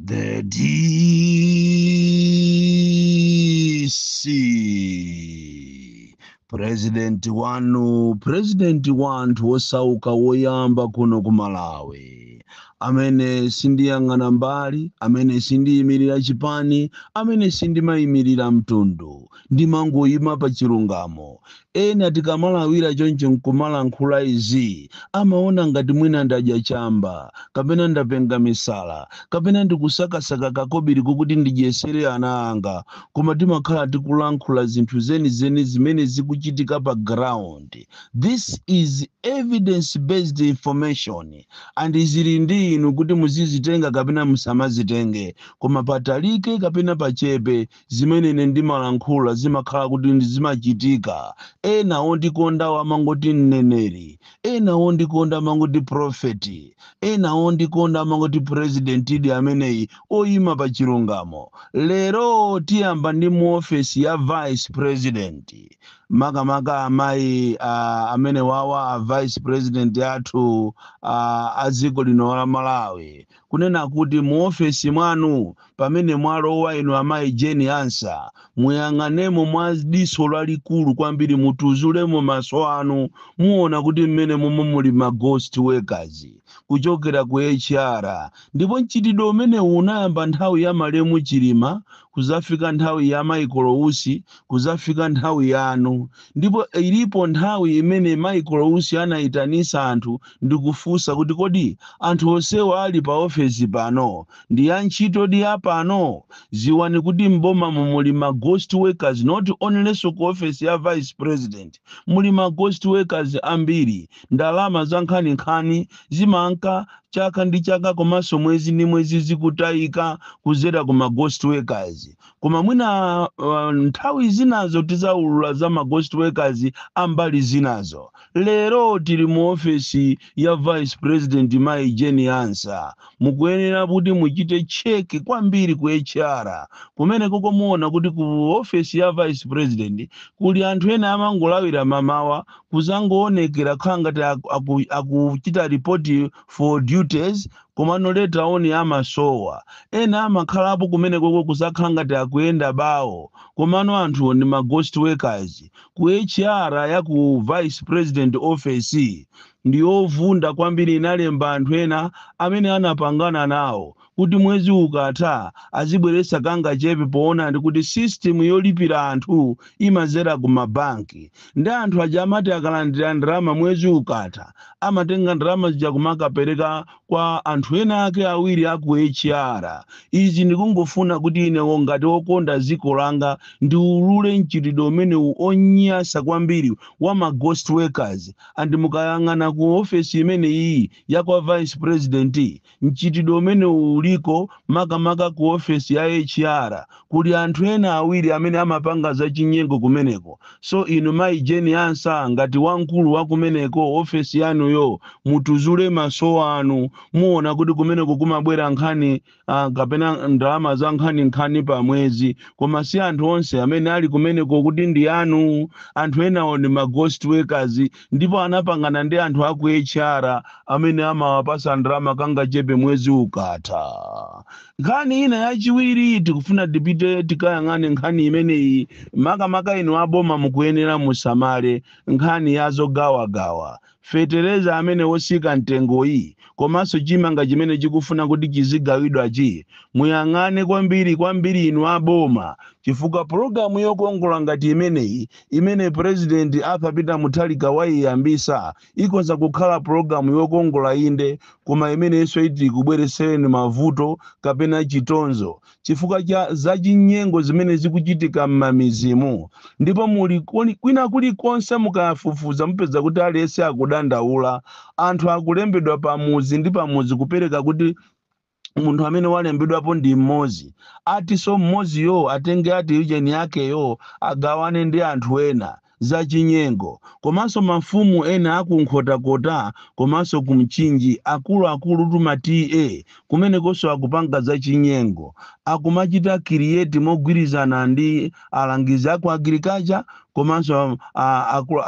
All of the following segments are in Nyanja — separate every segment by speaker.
Speaker 1: The DC, President wanu, President wanthu wosauka woyamba kuno ku Malawi, amene sindiyang'ana mbali, amene sindiyimirira chipani, amene sindimayimirira mtundu, ndimangoyima pa chilungamo. Ena tikamalawira choncho nkumalankhula izi, amaona ngati mwina ndadya chamba kapena ndapenga misala kapena ndikusakasaka kakobiri kokuti ndidyesere ana anga, koma timakhala tikulankhula zinthu zenizeni zimene zikuchitika pa ground. This is evidence based information and zili ndi inu kuti muzizitenga kapena musamazitenge, koma patalike kapena pachepe, zimene ine ndimalankhula zimakhala kuti zimachitika. Ena ondikondawo amangoti mneneri, ena ondikonda amangoti prophet, ena ondikonda amangoti president idi ameneyi oyima pa chilungamo. Lero tiyamba ndi mu ofesi ya Vice President, makamaka amayi amene wawa a Vice President athu a dziko lino la Malawi, kunena kuti mu ofesi mwanu pamene mwalowa inu amayi Jane Ansah, muyang'anemo mwa diso lalikulu kwambiri, mutuzulemo maso anu, muona kuti mmene momwe muli ma ghost workers kuchokera ku HR. Ndipo mchitidwe umene unayamba nthawi ya malemu Chilima, kuzafika nthawi ya Michael Usi, kuzafika nthawi yanu. Ndipo ilipo nthawi imene Michael Usi anayitanisa anthu ndikufunsa kuti, kodi anthu onsewa ali pa ofesi pano ndi antchito di apano? Ziwani kuti mboma muli ma ghost workers. Not only ku ofesi ya Vice President, muli ma ghost workers ambiri. Ndalama za nkhaninkhani zimanka chaka ndi chaka komanso mwezi ndi mwezi zikutayika kuzera ku ma ghost workers. Koma mwina nthawi zinazo tizaulula za ma ghost workers ambali zinazo. Lero tili mu ofesi ya Vice President mayi Jane Ansah. Mukuyenera kuti muchite check kwambiri ku HR kumene kokomuona kuti ku ofesi ya Vice President kuli anthu ena amangolawira mamawa kuzangoonekera khala ngati akuchita report for duties, komano later on amasowa. Ena amakhalapo kumene koko kuzakhala ngati akuyenda bawo, komano anthu ndi ma ghost workers. Ku HR ya ku Vice President office ndiyovunda kwambiri. Inalemba anthu ena amene anapangana nawo kuti mwezi ukatha azibweretsa kangachepe, poona ndi kuti system yolipira anthu imazera ku mabanki, ndi anthu aja amati akalandira ndalama mwezi ukatha, amatenga ndalama zija kumakapereka kwa anthu ena ake awiri aku HR. Izi ndikungofuna kuti inewo ngati wokonda dziko langa ndiulule mchitidwe umenewu onyasa kwambiri wa ma ghost workers. And mukayang'ana ku ofesi imene iyi ya kwa Vice President, mchitidwe umenewu uliko, makamaka ku ofesi ya HR kuli anthu ena awiri amene amapanga zachinyengo kumeneko. So inu mayi Jane Ansah, ngati wamkulu wa kumeneko ofesi yanuyo, mutuzule maso anu, muona kuti kumeneko kumabwera nkhani kapena ndalama za nkhaninkhani pa mwezi, koma si anthu onse amene ali kumeneko kuti ndi anu. Anthu enawo ndi ma ghost workers, ndipo anapangana ndi anthu aku HR amene amawapasa ndalama kangachepe mwezi ukatha. Nkhani ina yachiwiri, tikufuna tipite tikayang'ane nkhani imeneyi. Makamaka inu aboma mukuyenera musamale nkhani ya zogawagawa fetereza amene wosika mtengoyi, komanso chimanga chimene chikufuna kuti chizigawidwachi. Muyang'ane kwambiri kwambiri inu aboma, chifukwa pologalamu yokongola ngati imeneyi imene President Arthur Peter Mutharika wayiyambisa ikhoza kukhala pologalamu yokongola inde, koma imenenso iti ikubweretsereni mavuto kapena chitonzo chifukwa cha zachinyengo zimene zikuchitika m'mamizimu. Ndipo muli kwina kulikonse mukafufuza, mupeza kuti aliyense akudandaula. Anthu akulembedwa pamuzi ndi pamuzi, kupereka kuti munthu amene walembedwapo ndi mmodzi, atiso mmodziyo atenge ati ujeni yakeyo agawane ndi anthu ena, zachinyengo. Komanso mafumu ena akuNkhotakota komanso kuMchinji, akuluakulu tuma TA kumenekonso akupanga zachinyengo, akumachita create mogwirizana ndi alangizi aku agriculture komanso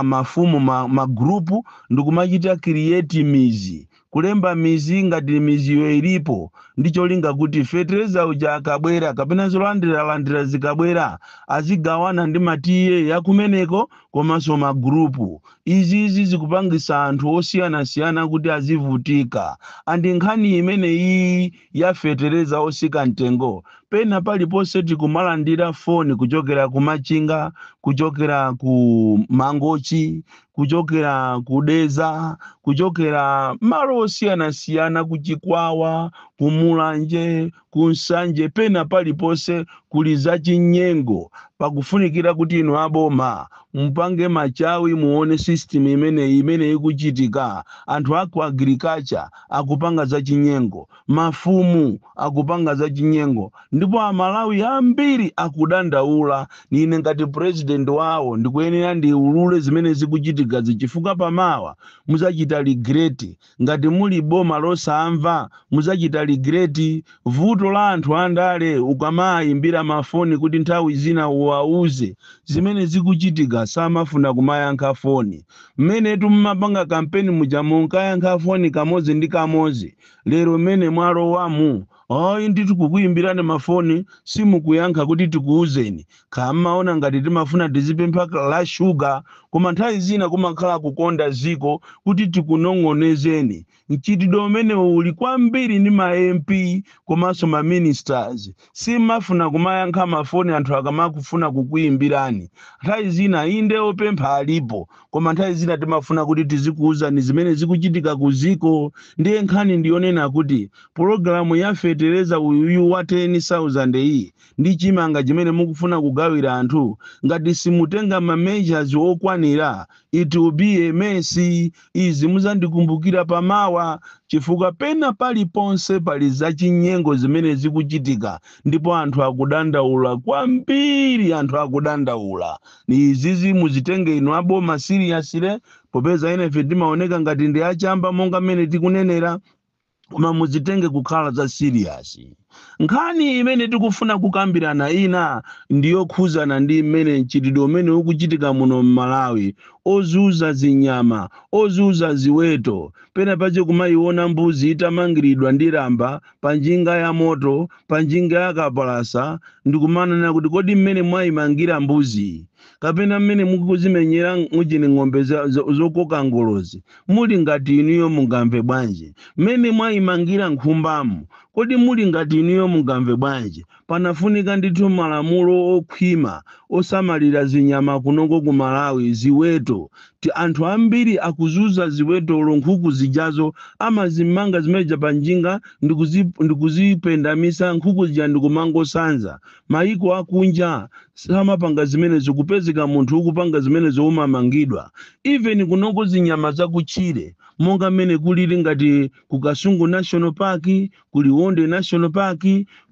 Speaker 1: mafumu, magrupu, ndikumachita create mizi. Kulemba anthu ena ake kuti akhale ngati ndi Kulemba mizi ngati miziyo ilipo, ndi cholinga kuti fetereza uja akabwera kapena zolandiralandira zikabwera, azigawana ndi ma T/A yakumeneko komanso magurupu. Izizi zikupangisa anthu osiyanasiyana kuti azivutika. And nkhani imene iyi ya fetereza osika mtengo, pena paliponse tikumalandira foni kuchokera ku Machinga, kuchokera ku Mangochi, kuchokera ku Dedza, kuchokera malo osiyanasiyana, ku Chikwawa, ku Mulanje, ku Nsanje, pena paliponse kuli zachinyengo. Pakufunikira kuti inu aboma mupange machawi, muone system imene ikuchitika. Anthu aku agriculture akupanga zachinyengo, mafumu akupanga zachinyengo, ndipo Amalawi ambiri akudandaula. Ine ngati president wawo ndikuyenera ndiulule zimene zikuchitika, chifukwa pamawa muzachita regret. Ngati muli boma losamva, muzachita regret. Vuto la anthu andale, ukamayimbira mafoni kuti nthawi zina uwauze zimene zikuchitika, samafuna kumayankha foni. Mmenetu mmapanga kampeni muja munkayankha foni kamodzi ndi kamodzi. Lero mmene mwalowamu, ayi ndithu, kukuyimbirani mafoni simukuyankha kuti tikuuzeni. Kamaona ngati timafuna tizipempha la shuga, koma nthawi zina kumakhala kukonda ziko kuti tikunong'onezeni. Mchitidwe umene uli kwambiri ndi ma MP komanso ma ministers, simafuna kumayankha mafoni anthu akamakufuna kukuyimbirani. Nthawi zina inde opempha alipo, koma nthawi zina timafuna kuti tizikuuzani zimene zikuchitika ku ziko. Ndiye nkhani ndiyonena kuti pologalamu ya fetereza uyuyu wa 10,000 iyi ndi chimanga chimene mukufuna kugawira anthu, ngati simutenga ma measures okwanira, it will be a mess. Izi muzandikumbukira pamawa, chifukwa pena paliponse pali zachinyengo zimene zikuchitika, ndipo anthu akudandaula kwambiri. Anthu akudandaula. Izizi muzitenge inu aboma seriously, popeza inefe timaoneka ngati ndi achamba monga mmene tikunenera, koma muzitenge kukhala za serious. Nkhani imene tikufuna kukambirana ina ndiyokhuzana ndi mmene mchitidwe umene ukuchitika muno m'Malawi ozuza zinyama, ozuza ziweto. Pena pache kumayiona mbuzi itamangiridwa ndi lamba pa njinga ya moto, pa njinga ya kapalasa, ndikumanena kuti kodi mmene mwayimangira mbuzi kapena mmene mukuzimenyera mujini ng'ombe zokoka ngolozi, muli ngati inuyo mungamve bwanji? Mmene mwayimangira nkhumbamu, kodi muli ngati inuyo mungamve bwanji? Panafunika ndithu malamulo okhwima osamalira zinyama kunoko ku Malawi, ziweto. Ti anthu ambiri akuzuza ziweto. Nkhuku zijazo amazimanga zimeja pa njinga ndikuzipendamisa nkhuku zija ndikumangosanza. Mayiko akunja samapanga zimenezo. Kupezeka munthu ukupanga zimenezo, umamangidwa. Even kunoko zinyama zakutchire, monga mmene kulili ngati ku Kasungu National Park, ku Liwonde National Park,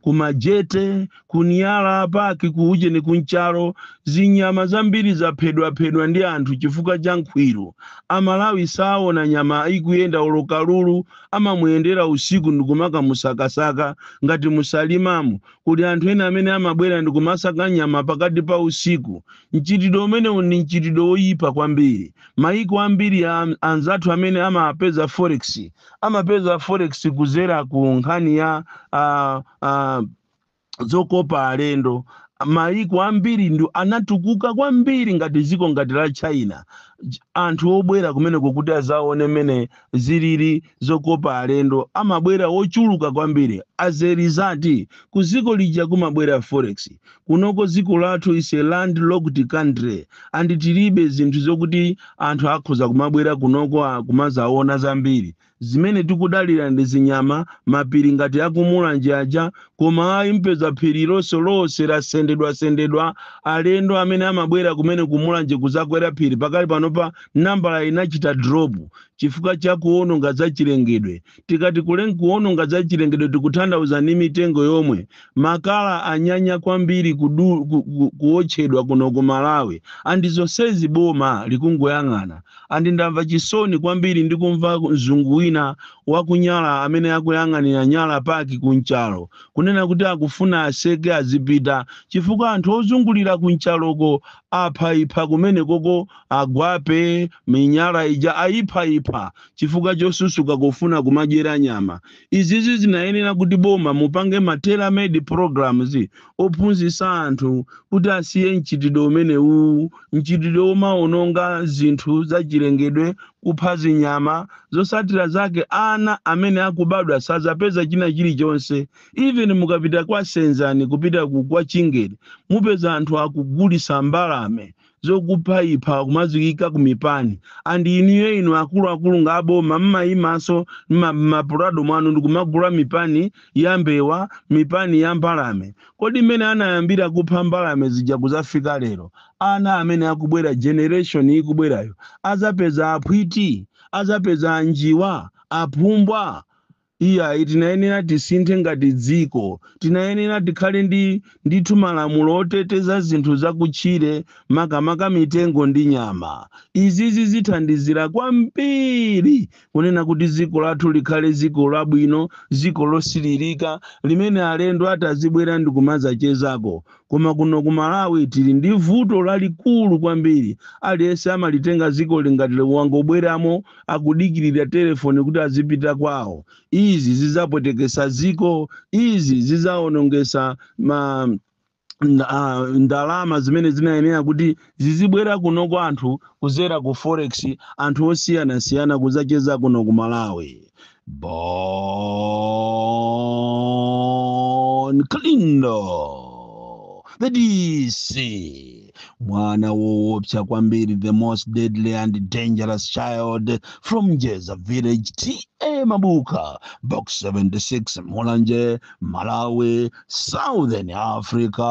Speaker 1: ku Majete, ku Niyala Park, ku ujeni kunchalo, zinyama zambiri zaphedwaphedwa ndi anthu chifukwa cha nkhwiru. Amalawi saona nyama ikuyenda, olokalulu amamuyendera usiku ndikumakamusakasaka. Ngati musalimamo kuli anthu ena amene amabwera ndikumasaka nyama pakati pa usiku. Mchitidwe umenewu ndi mchitidwe woyipa kwambiri. Mayiko ambiri anzathu amene amapeza forex, amapeza forex kuzera ku nkhani ya zokopa alendo. Mayiko ambiri ndi anatukuka kwambiri, ngati ziko ngati la China. Anthu obwera kumeneko kuti azaone mmene zilili zokopa alendo amabwera wochuluka kwambiri. As a result, ku ziko lija kumabwera forex. Kunoko ziko lathu is a landlocked country and tilibe zinthu zokuti anthu akhoza kumabwera kunoko kumazaona zambiri. Zimene tikudalira ndi zinyama, mapiri ngati akuMulanje aja, koma ayi, mpeza phiri lonse lonse lasendedwasendedwa. Alendo amene amabwera kumene kuMulanje kuzakwera phiri, pakali panopa nambala inachita drop chifukwa cha kuwononga za chilengedwe. Tikati kuwononga za chilengedwe, tikutanthauza ndi mitengo yomwe, makala anyanya kwambiri kuwotchedwa kuno ku Malawi, and zonsezi boma likungoyang'ana. And ndamva chisoni kwambiri ndikumva mzungu wina wakunyala amene akuyang'anira Nyala Park kunchalo kunena kuti akufuna aseke azipita, chifukwa anthu ozungulira kunchaloko Aphayipha kumene koko agwape minyala ija, ayiphayipha chifukwa chosusuka kufuna kumadyera nyama. Izizi zinayenera kuti boma mupange ma tailor-made programs ophunzitsa anthu kuti asiye mchitidwe umenewu, mchitidwe womaononga zinthu zachilengedwe, kupha zinyama. Zotsatira zake, ana amene akubadwa sazapeza china chilichonse. Even mukapita kwa Senzani, kupita kwa Chingeni, mupeza anthu akugulisa mbalame zokuphayipha kumazikika ku mipani. And inuyo, inu akuluakulu ngaboma, mmayimaso mmaPrado mwanu ndikumagula mipani ya mbewa, mipani ya mbalame. Kodi mmene anayambira kupha mbalame zija kuzafika lero, ana amene akubwera, generation ikubwerayo, azapeza aphwiti, azapeza anjiwa, aphumbwa? Iyayi, tinayenera tisinthe ngati dziko. Tinayenera tikhale ndi ndithu malamulo oteteza zinthu zakutchire, makamaka mitengo ndi nyama. Izizi zithandizira kwambiri kunena kuti dziko lathu likhale dziko labwino, dziko losiririka limene alendo atazibwera ndi kumadzachezako. Koma kuno ku Malawi tili ndi vuto lalikulu kwambiri. Aliyense amalitenga dziko lingati wangobweramo, akudikirira telefoni kuti azipita kwawo. Izi zidzapwetekesa dziko, izi zidzawonongesa ma ndalama zimene zinayenera kuti zizibwera kuno kwa anthu kuzera ku forex, anthu osiyanasiyana kuzacheza kuno ku Malawi. Bon Kalindo, the DC, mwana woopsa kwambiri, the most deadly and dangerous child from Jeza Village, TA Mabuka, Box 76, Mulanje, Malawi, Southern Africa.